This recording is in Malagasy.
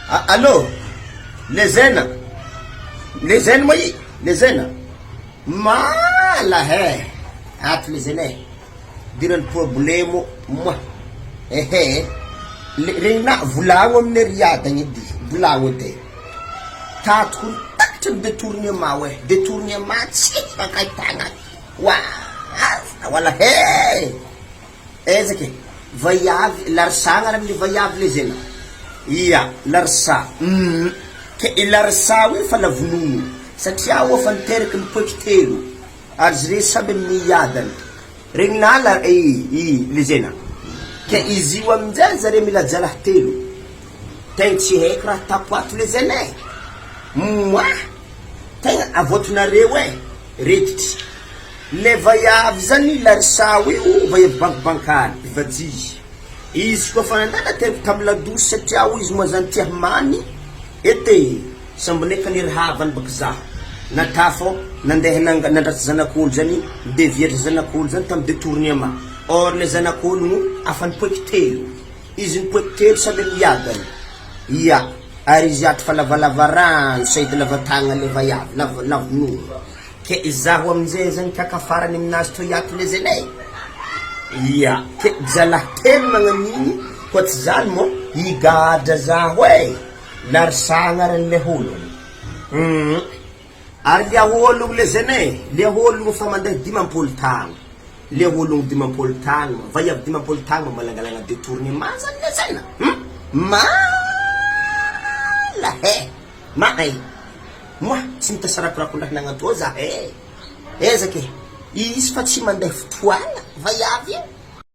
Allô, Lezena, Lezena moa i? Lezena, mala he, ato Lezena e, dirany problemo moa, ehe, le regninà volagno amine Riyad agny edy, volagno edy e, tato hono takatry ny detournement e, detournement tsy ifankahitagna, oa wala he. Ezaka e! Vaiavy, Larissa agnaran'le vaiavy le zena? Ia, Larissa, humm, ke i Larissa io efa lavo nono satria aho efa niteraka nipoiky telo ary zre samby amin'ny iadany, regninà la i i le zena? Ke izy io aminjay zare mila ajalahy telo, tegna tsy haiko raha atako ato le zena e! Moah! Tegna avoatonareo e! Reditra. Le vaiavy zany Larissa io vaiavy bankibankany, mpivajihy. Izy koa fa nandala teko tam ladosy satria hoy izy moa zany tia many ete sambonay ka nirahavany baka zaho natafo nandeha nandratra zanak'olo zany nidevierge zanak'olo zany tam detournement or le zanak'ologno afa nipoiky telo izy nipoiky telo samby miadana ia ary izy ato fa lavalava rano sady lava tagna le vaiavy lava lavo nono. Ke izaho amin'izay zany kaka farany aminazy toy ato lezena e! Ia, ke zalahy telo magnan'igny koa tsy zany moa higadra zaho e! Larissa agnaran'le ologno. Hum ary le ologno lezena e, le ologno fa mandeha 50 tagno, le ologno 50 tagno, vaiavy 50 tagno malangalagna detournement zany lezena? Hum mala he! Mahay! Moi tsy mitasarakorako raha nagnatô za eh! Ezaka eh! Izy fa tsy mandeha fotoagna vaiavy io.